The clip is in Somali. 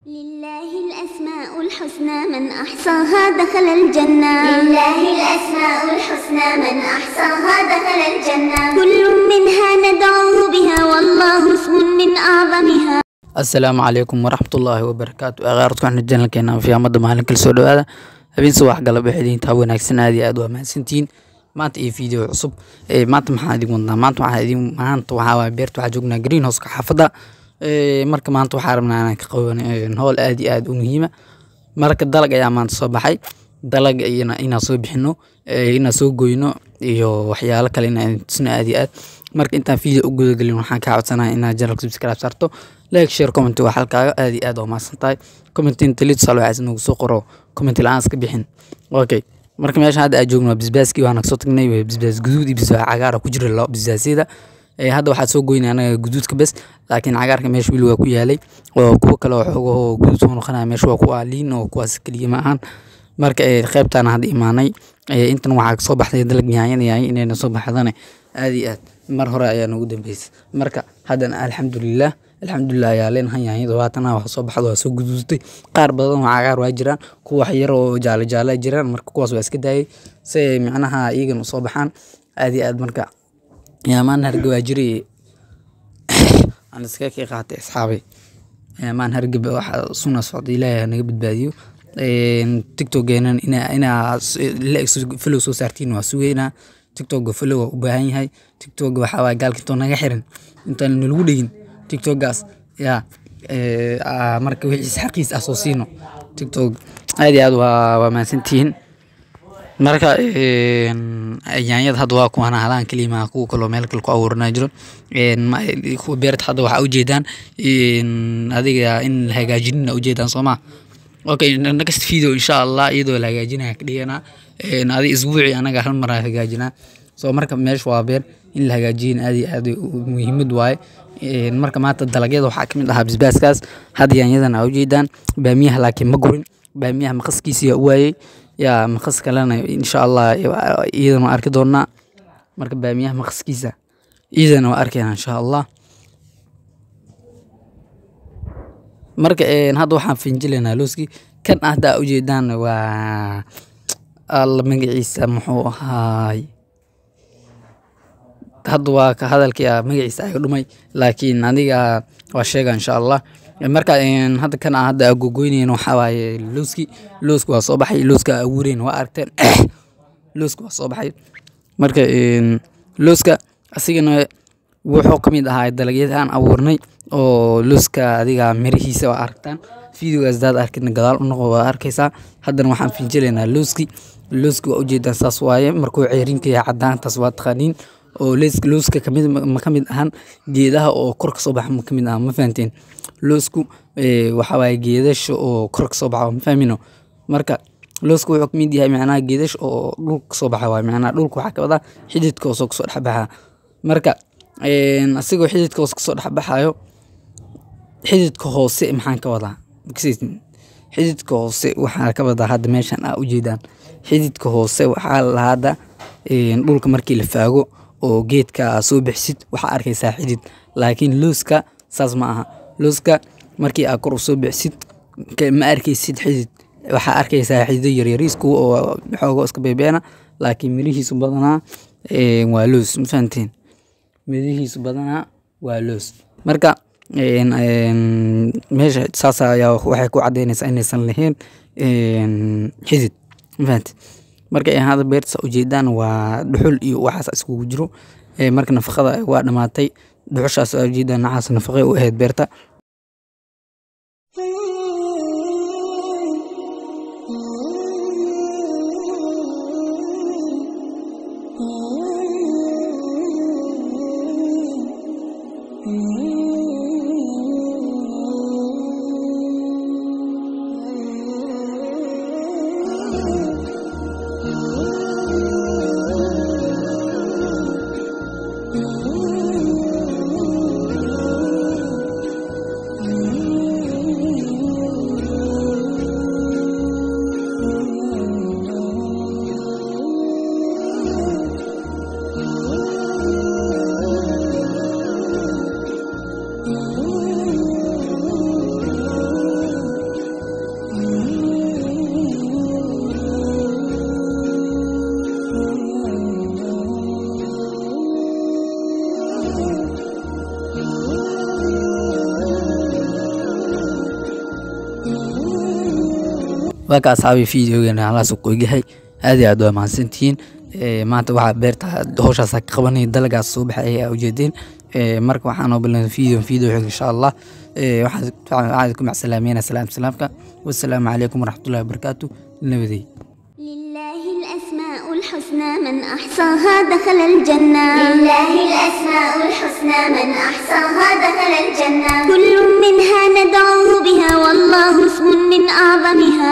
لله الأسماء الحسنى من أحصاها دخل الجنة. لله الأسماء الحسنى من أحصاها دخل الجنة. كل منها ندعوه بها والله اسم من أعظمها. Asalaamu calaykum waraxmatullaahi wabarakaatu. Akhyaarta waxaan channelkeena fiyaamada maalin kala soo dhawaada, habeen subax galab waxay idin tahay wanaagsan. Aad iyo aad waa mahadsantihiin. Maanta iyo video cusub. Maanta maxaan idin wadnaa? Maanta waxaan idin, maanta waxaa waaye beerta waxaa joognaa green house-ka xaafadda. Marka maanta waxaa rabnaa inaan ka qaban howl aad iyo aad u muhiima. Marka dalag ayaa maanta soo baxay, dalag iyana inaan soo bixino, inaan soo goyno iyo waxyaalo kale inaan tusno aad iyo aad. Marka intaan video u gudagelin, waxaan kaa codsanaya inaad channelka subscribe saarto, like, share, comment waa halkaaga. Aad iyo aad waa mahadsan tahay. Comment inta li tusaale waxaa noogu soo qoro, comment la'aan iska bixin. Okay, marka meesha hadda aad joogno waa basbaaskii, waana kasoo tagnay basbaas guduud iyo basbaas cagaar ku jira laba basbaasyada. Hadda waxaa soo goynay anaga guduudka bes, laakiin cagaarka meesha weli waa ku yaalay, oo kuwa kale oo xoogahoo guduud soo noqonaya meesha waa ku aaliin, oo kuwaas keliya ma ahan. Marka qaybtaan hadda imaanay, intan waxaa kasoo baxday dalag yaanyada. Yaanya inayna soo baxdana aad iyo aad mar hore ayaa noogu dambeysay. Marka haddana alxamdulilah, alxamdulilah ayaa leenahay. Yaanyada waatana wax soo baxda, waa soo guduudtay. Qaar badan oo cagaar waa jiraan, kuwa wax yar oo jaale jaale jiraan. Marka kuwaas waa iska daayay si ay micnaha iyagana usoo baxaan aad iyo aad. Marka yaamaan hargab waa jiray, aan iskaga kii qaatay asxaabay. Yaamaan hargab waxa suna socda, Ilaahay naga badbaadiyo. TikTok-geenan inaa follow soo saartiin waa sugeynaa. TikTok follow waa u baahan yahay. TikTok waxaa waaye gaalka intoo naga xiran, intaan nalagu dhegin TikTok-gaas yaa. Marka wixiis xaqiis ah soo siino TikTok. Aad iyo aad waa mahadsantihiin. Marka yaanyada hadda waa kuwan halaan kaliya maaha, kuwa kaloo meel kale ku abuuranaa jiro. Kuwa beerta hadda waxaa ujeedaan adiga in la hagaajinin ujeedaan, soo ma? Okay, next video insha Allah iyadoo la hagaajinaya ka dhiganaa. Adi isbuuci anaga hal mar aan hagaajinaa. So marka meesha waa beer, in la hagaajiyin aad iyo aad muhiimad waaye. Marka maanta dalagyada waxaa kamid ahaa basbaaskaas, hadda yaanyadan aa ujeedaan, baamiyaha, laakiin ma gurin baamiyaha, maqaskiisa yaa u waayey. Yaa maqas kalena insha Allah iyadana waa arki doonaa. Marka baamiyaha maqaskiisa iyadana waa arkaynaa insha Allah. Marka hadda waxaan finjilaynaa looskii. Kan hadda aa ujeedaan waa alla magaciisa muxuu ahaay? Hadda waa ka hadalkii magaciisa ayaga dhumay, laakiin aniga waa sheega insha Allah. Marka hadda kan aan hadda gogoynayno waxaa waaye looski. Looski waa soo baxay, looska abuureen waa aragteen, looska waa soo baxay. Marka looska asigana wuxuu ka mid ahaa dalagyada aan abuurnay, oo looska adiga mirihiisa waa aragtaan. Videogaas hadaad arkidna gadaal u noqo, waa arkaysaa. Haddana waxaan finjilaynaa looski. Looski waa ujeedaan, saas waaye markuu ceyrinka yahay, cadaantaas waa taqaaniin. Oo looska kamid ma kamid ahan geedaha oo kor kasoo baxa, ma kamid ahan, ma fahanteen? Loosku waxa waaye geedasha oo kor kasoo baxa, ma fahmino? Marka loosku wuxuu kamid yahay macnaha geedasha oo dhulka kasoo baxa waaye. Macnaha dhulka waxaa ka wadaa xididka hoose kasoo dhex baxa. Marka asigoo xididka hoose kasoo dhex baxayo, xididka hoose maxaan ka wadaa? Xididka hoose waxaa ka wadaa hadda meeshan aa ujeedaan. Xididka hoose waxaa la lahaa hadda dhulka markii la faago oo geedka soo bixisid, waxaa arkaysaa xidid, laakiin looska saas ma aha. Looska markii aad kor usoo bixisid ma arkaysid xidid, waxaa arkaysaa xidido yaryariis, kuwa oo xoogo iska beebeena, laakiin mirihiisu badanaa waa loos, ma fahanteen? Mirihiisu badanaa waa loos. Marka meesha saas ayaa waxay ku cadeynaysaa inaysan lahayn xidid, ma fahanteen? Marka hadda beerta saa ujeedaan waa dhuxul iyo waxaas iskugu jiro. Marka nafaqada waa dhamaatay, dhuxushaas aa ujeedaan naxaas nafaqay u ahayd beerta. Waa ka asxaabi fiidiyogeena halaas uu ku egyahay. Aad iyo aad waa mahadsantihiin. Maanta waxaa beerta hawshaas ka qabanay, dalagaas soo baxay ayaa ujeedeen. Marka waxaan oo bilaabnay video xig insha Allah. Waxaan ku macsalaameynaa salaam salaamka. Wassalaamu calaykum waraxmatullaahi wabarakaatu. Nabadey. لله الأسماء الحسنى من أحصاها دخل الجنة. لله الأسماء الحسنى من أحصاها دخل الجنة. كل منها ندعوه بها والله اسم من أعظمها.